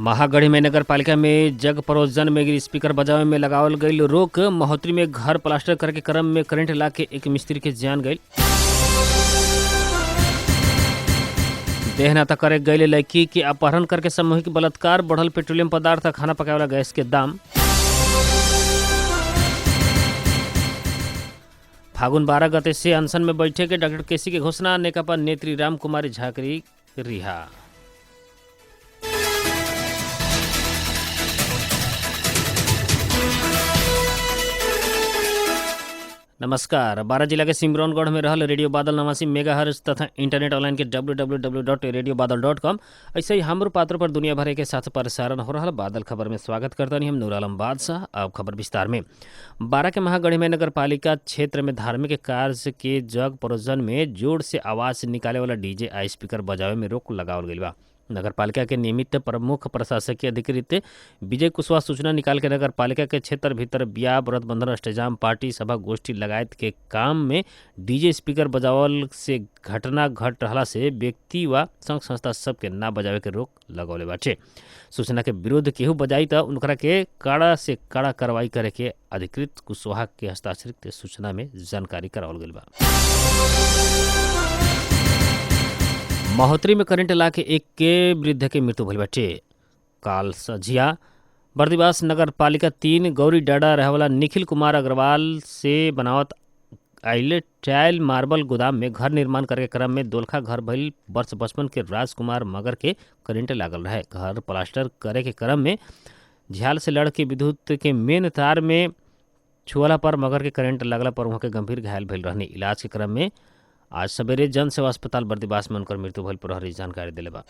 महागढ़ी में नगर पालिका में जग परोजन में स्पीकर बजावे में लगावल गईल रोक। महोत्री में घर प्लास्टर करे के क्रम में करंट ला के एक मिस्त्री के जान गईल। देह नाता करे गईल लड़की के अपहरण करके सामूहिक बलात्कार। बढ़ल पेट्रोलियम पदार्थ आ खाना पकावे वाला गैस के दाम। फागुन 12 गते से अनशन में बैठे के डॉक्टर केसी के घोषणा। नेकपा नेत्री राम कुमारी झाकरी रिहा। नमस्कार। 12 जिला के सिमरौनगढ़ में रहल रेडियो बादल 89 मेगा हर्ज तथा इंटरनेट ऑनलाइन के www.radiobadal.com ऐसे ही हमरो पात्र पर दुनिया भर के साथ प्रसारण हो रहा बादल खबर में स्वागत करता हम नूर आलम बादशाह। अब खबर विस्तार में। 12 के महागढ़ी में नगर पालिका क्षेत्र में धार्मिक कार्य के जग परोजन में जोर से आवाज़ निकाले वाला डीजे आ स्पीकर बजावे में रोक लगावल गई बा। नगर पालिका के नियमित प्रमुख प्रशासकीय अधिकृत विजय कुशवाहा सूचना निकाल के नगर पालिका के क्षेत्र भीतर ब्याह, व्रत बंधन, अष्टजाम, पार्टी, सभा गोष्ठी लगायत के काम में डीजे स्पीकर बजावल से घटना घट रहला से व्यक्ति व संघ संस्था सबके ना बजावे के रोक लगौले बाटे। सूचना के विरुद्ध केहू बजाई त उनकरा के कड़ा से कड़ा कार्रवाई करे के अधिकृत कुशवाहा के हस्ताक्षरित सूचना में जानकारी करावल गइल बा। महोत्तरी में करंट ला के एक के वृद्ध के मृत्यु भइल बाटे। काल सझिया बर्दिवास नगर पालिका 3 गौरी डाडा रहेवाला निखिल कुमार अग्रवाल से बनावत आइल टाइल मार्बल गोदाम में घर निर्माण करे के क्रम में दोलखा घर भइल वर्ष 55 के राजकुमार मगर के करंट लागल रहे। घर प्लास्टर करे के क्रम में झाल से लड़ के विद्युत के मेन तार में छुअला पर मगर के करंट लगला पर वहाँ के गंभीर घायल भइल रहनी। इलाज के क्रम में आज सवेरे जन सेवा अस्पताल बर्दिवास में उनकर मृत्यु भइल प्रहरी जानकारी दिले बा।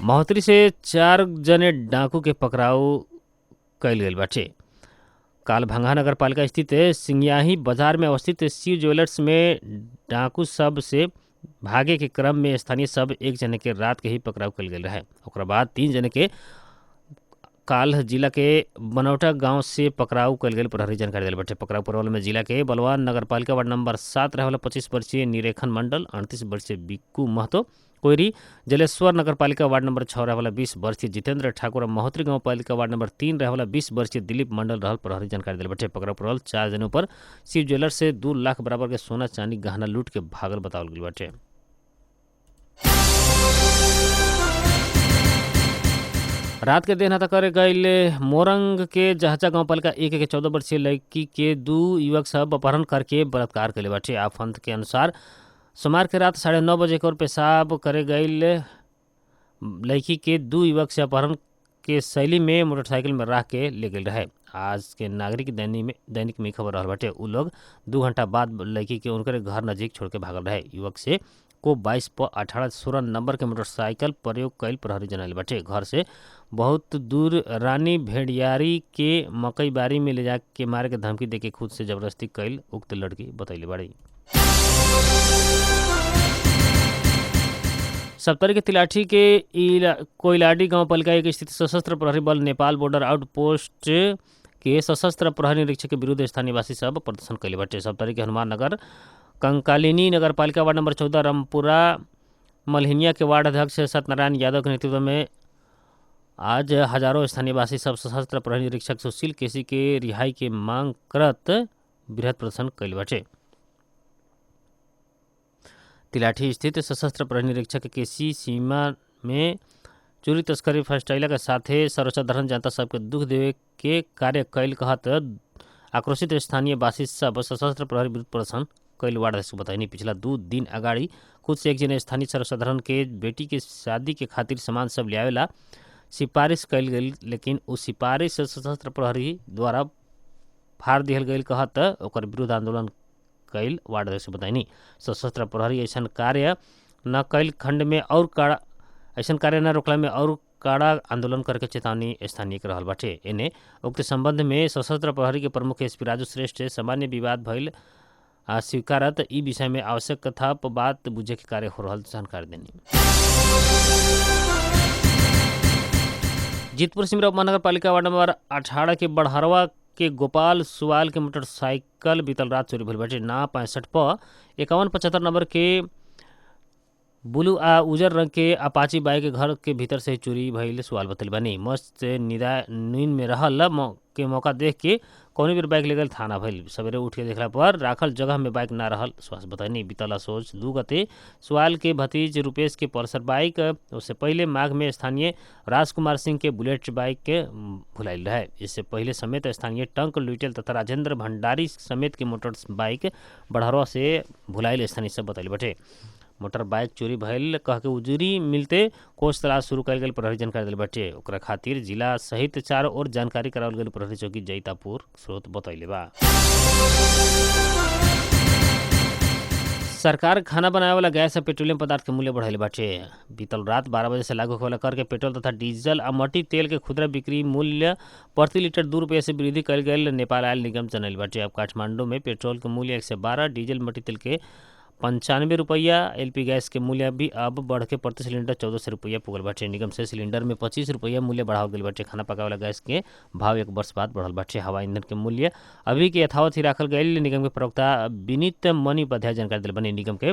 महोत्तरी से 4 जने डाकू के पकड़ाव कयल गेल बाटे। काल भंगा नगर पालिका स्थित सिंगियाही बाजार में अवस्थित शिव ज्वेलर्स में डाकू सब से भागे के क्रम में स्थानीय सब एक जने के रात के ही पकड़ाव कयल गेल रहे। ओकरा बाद 3 जने के काल जिला के बनौटा गांव से पकड़ाव कयल गेल प्रहरी जानकारी दिल बाटे। पकड़ाव परवल में जिला के बलवान नगर पालिका वार्ड नंबर 7 रहेवाला 25 वर्षीय निरेखन मंडल, 38 वर्षीय बिक्कू महतो कोयरी, जलेश्वर नगर पालिका वार्ड नंबर 6 रहेवाला 20 वर्षीय जितेंद्र ठाकुर, महोत्तरी गाँव पालिका वार्ड नंबर 3 रहेवाला 20 वर्षीय दिलीप मंडल रहल प्रहरी जानकारी दिल बाटे। पकड़ाव परवल 4 जनों पर शिव ज्वेलर्स से 2 लाख बराबर के सोना चांदी गहना लूट के भागल बतावल गेल बाटे। रात के देह नाता करे गईल मोरंग के जहचा गांव पालिका 1 के 14 वर्षीय लड़की के 2 युवक सब अपहरण करके बलात्कार कैले बाटे। आफंत के अनुसार सोमवार के रात 9:30 बजे के पेशाब करे गईल लड़की के 2 युवक से अपहरण के शैली में मोटरसाइकिल में राख के ले गेल रहे। आज के नागरिक दैनिक में खबर रहल बाटे। उ लोग 2 घंटा बाद लड़की के उनके घर नजीक छोड़ के भागल रहे। युवक से को 22 प 1816 नंबर के मोटरसाइकिल प्रयोग कैल प्रहरी जनल बाटे। घर से बहुत दूर रानी भेड़ियारी के मकई बारी में ले जाके मारे के धमकी देके खुद से जबरदस्ती कैल उक्त लड़की बतैले बाड़ी। सप्तरी के तिलाठी के कोइलाडी गांव पालिका 1 स्थित सशस्त्र प्रहरी बल नेपाल बॉर्डर आउटपोस्ट के सशस्त्र प्रहरी निरीक्षक के विरुद्ध स्थानीयवासी सब प्रदर्शन कैले बाटे। सप्तरी के हनुमान नगर कंकालिनी नगर पालिका वार्ड नंबर 14 रामपुरा मलहिनिया के वार्ड अध्यक्ष सत्यनारायण यादव के नेतृत्व में आज हजारों स्थानीयवासी सब सशस्त्र प्रहरी निरीक्षक सुशील केसी के रिहाई के मांग करत बृहद प्रदर्शन कैल बाटे। तिलाठी स्थित सशस्त्र प्रहरी निरीक्षक केसी सीमा में चोरी तस्करी फस्टैला के साथे सर्वसाधारण जनता सबके दुख देवे के कार्य कैल कहत आक्रोशित स्थानीय वासी सब सशस्त्र प्रहरी विरुद्ध प्रदर्शन कैल वार्ड अध्यक्ष बताइनी। पिछला 2 दिन अगाडि खुद से एक जने स्थानीय सर्वसाधारण के बेटी के शादी के खातिर सामान सब लियावेला सिफारिश कैल गेल, लेकिन उ सिफारिश सशस्त्र प्रहरी द्वारा फाड़ दिहल गईल कहत ओकर विरुद्ध आंदोलन कैल वार्ड अध्यक्ष बताइनी। सशस्त्र प्रहरी ऐसन कार्य न कैल खंड में और कड़ा ऐसन कार्य न रोकला में और कड़ा आंदोलन करके चेतावनी स्थानीय के रहल बाटे। एने उक्त संबंध में सशस्त्र प्रहरी के प्रमुख एसपी राजू श्रेष्ठ सामान्य विवाद भइल स्वीकारत ई विषय में आवश्यक कथा बात बुझे के कार्य हो रहल जानकारी देनी। जीतपुर सिमरा उपमहानगर पालिका वार्ड नंबर 18 के बड़हरवा के गोपाल सुवाल के मोटरसाइकिल बीतल रात चोरी भइल बाटे। ना 65 प 5175 नंबर के ब्लू आ उजर रंग के अपाची बाइक घर के भीतर से चोरी भइल सुआल बतल बानी। मस्त निदा नींद में रहल के मौका देख के कौनो बेर बाइक लेगल थाना भइल। सवेरे उठ के देखला पर राखल जगह में बाइक ना रहल स्वास्थ्य बतैनी। बीतल असोज 2 गते सुआल के भतीज रुपेश के पल्सर बाइक, उससे पहले माघ में स्थानीय राजकुमार सिंह के बुलेट बाइक के भुलाइल रहे। इससे पहले समेत स्थानीय टंक लुइटेल तथा राजेंद्र भंडारी समेत के मोटर बाइक बढ़रवा से भुलाइल स्थानीय सब बतैल बटे। मोटर बाइक चोरी भइल कह के उजुरी मिलते कोष तलाश शुरू कयल गेल प्रहरी जानकारी दिल बटे। ओकरा खातिर जिला सहित चारों ओर जानकारी करावल गेल प्रहरी चौकी जैतापुर स्रोत बतैले बा। सरकार खाना बनावे वाला गैस आ पेट्रोलियम पदार्थ के मूल्य बढ़ैले बाटे। बीतल रात 12 बजे से लागू होखे वाला कर के पेट्रोल तथा डीजल आ मट्टी तेल के खुदरा बिक्री मूल्य प्रति लीटर 2 रुपया से वृद्धि कयल गेल नेपाल आयल निगम जनैल बाटे। अब काठमांडू में पेट्रोल के मूल्य 112, डीजल मट्टी तेल के 95 रुपया, एलपी गैस के मूल्य भी अब बढ़ के प्रति सिलेंडर 1400 रुपया पुगल बाटे। निगम से सिलेंडर में 25 रुपया मूल्य बढ़ावल गेल बाटे। खाना पकावे वाला गैस के भाव 1 वर्ष बाद बढ़ल बाटे। हवा ईंधन के मूल्य अभी के यथावत ही राखल गईल निगम के प्रवक्ता विनीत मणि उपाध्याय जानकारी दिल बनी। निगम के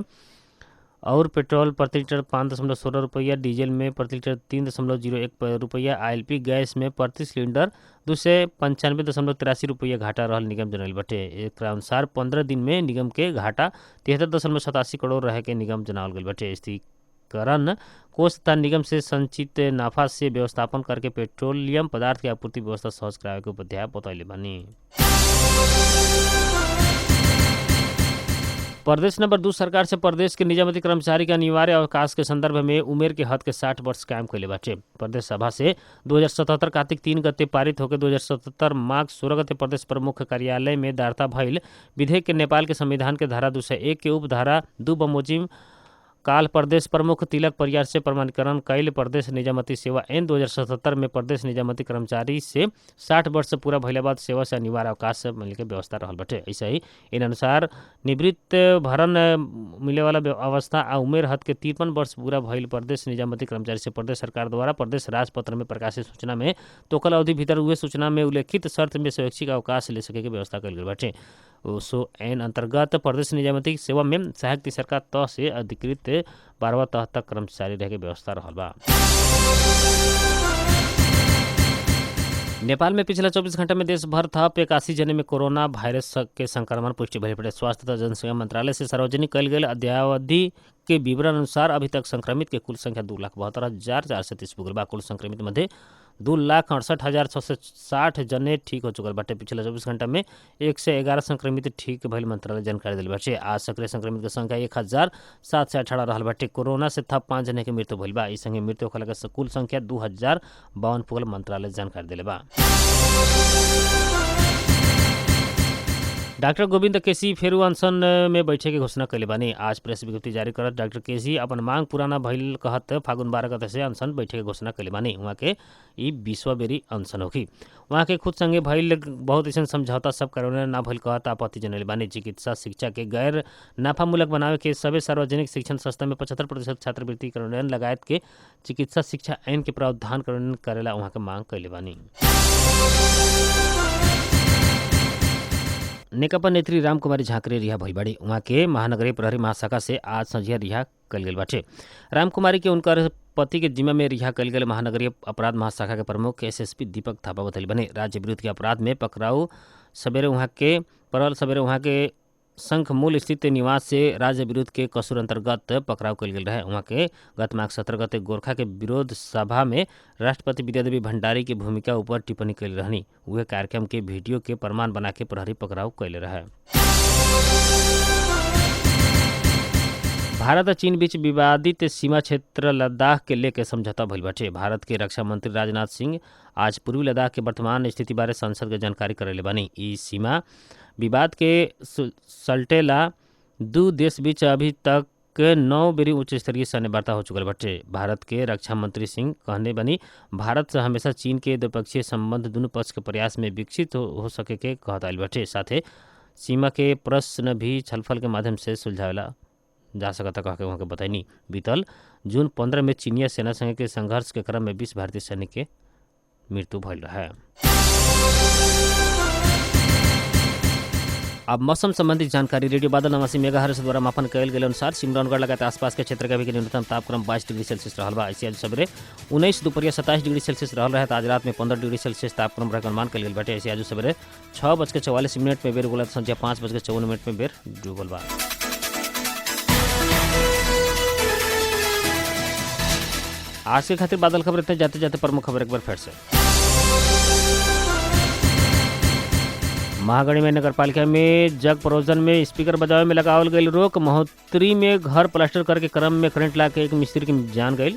और पेट्रोल प्रति लीटर 5.16 रुपया, डीजल में प्रति लीटर 3.01 रुपया, आ एलपी गैस में प्रति सिलेंडर 295.83 रुपया घाटा रहल निगम जनैल बटे। एकरा अनुसार 15 दिन में निगम के घाटा 73.87 करोड़ रहे के निगम जनावल गेल बटे। स्थिरीकरण कोष तथा निगम से संचित नाफा से व्यवस्थापन करके पेट्रोलियम पदार्थ के आपूर्ति व्यवस्था सहज करावे के उपाध्याय बतैले बानी। प्रदेश नंबर 2 सरकार से प्रदेश के निजामती कर्मचारी के अनिवार्य अवकाश के संदर्भ में उमेर के हद के 60 वर्ष कायम कैले बाटे। प्रदेश सभा से 2077 कार्तिक 3 गते पारित होकर 2077 माघ 16 गते प्रदेश प्रमुख कार्यालय में दायरता भइल विधेयक के नेपाल के संविधान के धारा 201 के उपधारा 2 बमोजिम काल प्रदेश प्रमुख तिलक परियार से प्रमाणीकरण कैल प्रदेश निजामती सेवा एन 2077 में प्रदेश निजामती कर्मचारी से 60 वर्ष पूरा भइला बाद सेवा से अनिवार्य अवकाश मिले के व्यवस्था रहल बटे। ऐसे ही इन अनुसार निवृत्त भरण मिले वाला अवस्था आ उमेर हद के 53 वर्ष पूरा भइल प्रदेश निजामती कर्मचारी से प्रदेश सरकार द्वारा प्रदेश राजपत्र में प्रकाशित सूचना में तोकल अवधि भीतर उहे सूचना में उल्लेखित शर्त में स्वैच्छिक अवकाश ले सके के व्यवस्था कयल गेल बाटे। सो एन अंतर्गत प्रदेश निजामती सेवा में सहायक तीसरका तह से अधिकृत 12वां तह तक कर्मचारी रहे के व्यवस्था रहल बा। नेपाल में पिछला 24 घंटा में देश भर थप 81 जने में कोरोना वायरस के संक्रमण पुष्टि भइल पड़े। स्वास्थ्य तथा जनसंख्या मंत्रालय से सार्वजनिक कयल गेल अद्यावधि के विवरण अनुसार अभी तक संक्रमित के कुल संख्या 2,72,430 पुगल बा। कुल संक्रमित मध्य 2,68,660 जने ठीक हो चुकल बाटे। पिछला 24 घंटा में 111 संक्रमित ठीक भइल मंत्रालय जानकारी दिल बाटे। आज सक्रिय संक्रमित के संख्या 1,718 रहल बाटे। कोरोना से थप 5 जने के मृत्यु भइल बा। ई संगे मृत्यु होखला के कुल संख्या 2,052 पुगल मंत्रालय जानकारी दिले बा। डॉक्टर गोविंद केसी फेरू अनशन में बैठे के घोषणा कैले बानी। आज प्रेस विज्ञप्ति जारी करत डॉक्टर केसी अपन मांग पुराना भइल कहत फागुन 12 गते से अनशन बैठे के घोषणा कैले बानी। उहाँ के ई 20वां बेरी अनशन होखी। उहाँ के खुद संगे भइल बहुत ऐसन समझौता सब कार्यान्वयन ना भइल कहत आपत्ति जनैले बानी। चिकित्सा शिक्षा के गैर नाफामूलक बनावे के सबै सार्वजनिक शिक्षण संस्था में 75% छात्रवृत्ति कार्यान्वयन लगायत के चिकित्सा शिक्षा ऐन के प्रावधान कार्यान्वयन करेला उहाँ के मांग कैले बानी। नेकपा नेत्री रामकुमारी झाँक्री रिहा भइल बाड़ी। उहाँ के महानगरीय प्रहरी महाशाखा से आज संझिया रिहा कयल गेल बाटे। रामकुमारी के उनकर पति के जिम्मा में रिहा कयल गेल महानगरीय अपराध महाशाखा के प्रमुख एसएसपी दीपक थापा बतैले बने। राज्य विरुद्ध के अपराध में पकड़ाऊ सवेरे उहाँ के परल सवेरे उहाँ के शंख मूल स्थित निवास से राज्य विरुद्ध के कसूर अंतर्गत पकड़ाव कयल गेल रहे। उहाँ के गत माघ 17 गते गोरखा के विरोध सभा में राष्ट्रपति विद्यादेवी भंडारी के भूमिका ऊपर टिप्पणी कैल रहनी। उहे कार्यक्रम के वीडियो के प्रमाण बना के प्रहरी पकड़ाव कैले रहे। भारत और चीन बीच विवादित सीमा क्षेत्र लद्दाख के लेके समझौता भइल बाटे। भारत के रक्षा मंत्री राजनाथ सिंह आज पूर्वी लद्दाख के वर्तमान स्थिति बारे संसद के जानकारी करैले बानी। ई सीमा विवाद के सलटेला दू देश बीच अभी तक 9 बेरी उच्च स्तरीय सैन्य वार्ता हो चुकल बाटे। भारत के रक्षा मंत्री सिंह कहने बनी भारत से हमेशा चीन के द्विपक्षीय संबंध दुनू पक्ष के प्रयास में विकसित हो सके के कहत आइल बाटे। साथे सीमा के प्रश्न भी छलफल के माध्यम से सुलझावेला जा सकता कह के वहाँ के बतैनी। बीतल जून 15 में चीनिया सेना संग के संघर्ष के क्रम में 20 भारतीय सैनिक के मृत्यु भइल रहे। अब मौसम संबंधी जानकारी रेडियो बादल 89 मेगाहर्ट्ज द्वारा मापन कयल गेल अनुसार सिमरौनगढ़ लगायत आसपास के क्षेत्र के अभी के न्यूनतम तापक्रम 22 डिग्री सेल्सियस रहल बा। ऐसे आज सवेरे 19, दोपहरिया 27 डिग्री सेल्सियस रहल रहे। आज रात में 15 डिग्री सेल्सियस तापक्रम रहे अनुमान कयल गेल बाटे। ऐसे आज सवेरे 6:44 में बेर उगल, संध्या 5:54 में बेर डूबल बा। आज के खातिर बादल खबर इतने। जाते जाते प्रमुख खबर एक बार फिर से। महागणी में नगरपालिका में जग परोजन में स्पीकर बजावे में लगावल गई रोक। महोत्तरी में घर प्लास्टर करके क्रम में करंट ला के एक मिस्त्री की जान गई।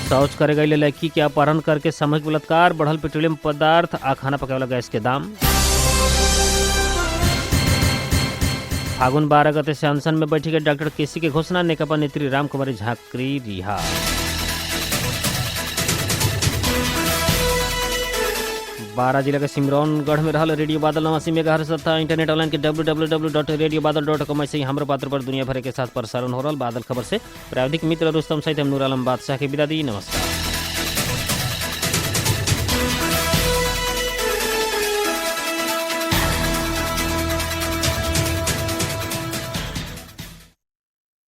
शौच करे गई लड़की के अपहरण करके सामूहिक बलात्कार। बढ़ल पेट्रोलियम पदार्थ आ खाना पकावे वाला गैस के दाम। फागुन 12 गते से अनशन में बैठी के डॉक्टर केसी के घोषणा। नेकपा नेत्री राम कुमारी झाकरी रिहा। बारह जिला के सिमरौनगढ़ में रहल रेडियो बादल 89 मेगाहर्ट्ज तथा इंटरनेट ऑनलाइन के www.radiobadal.com। ऐसे ही हमारे पात्र पर दुनिया भर के साथ प्रसारण हो रहा बादल खबर से प्राविधिक मित्र रुस्तम सहित हम नूर आलम बादशाह के विदा दी। नमस्कार।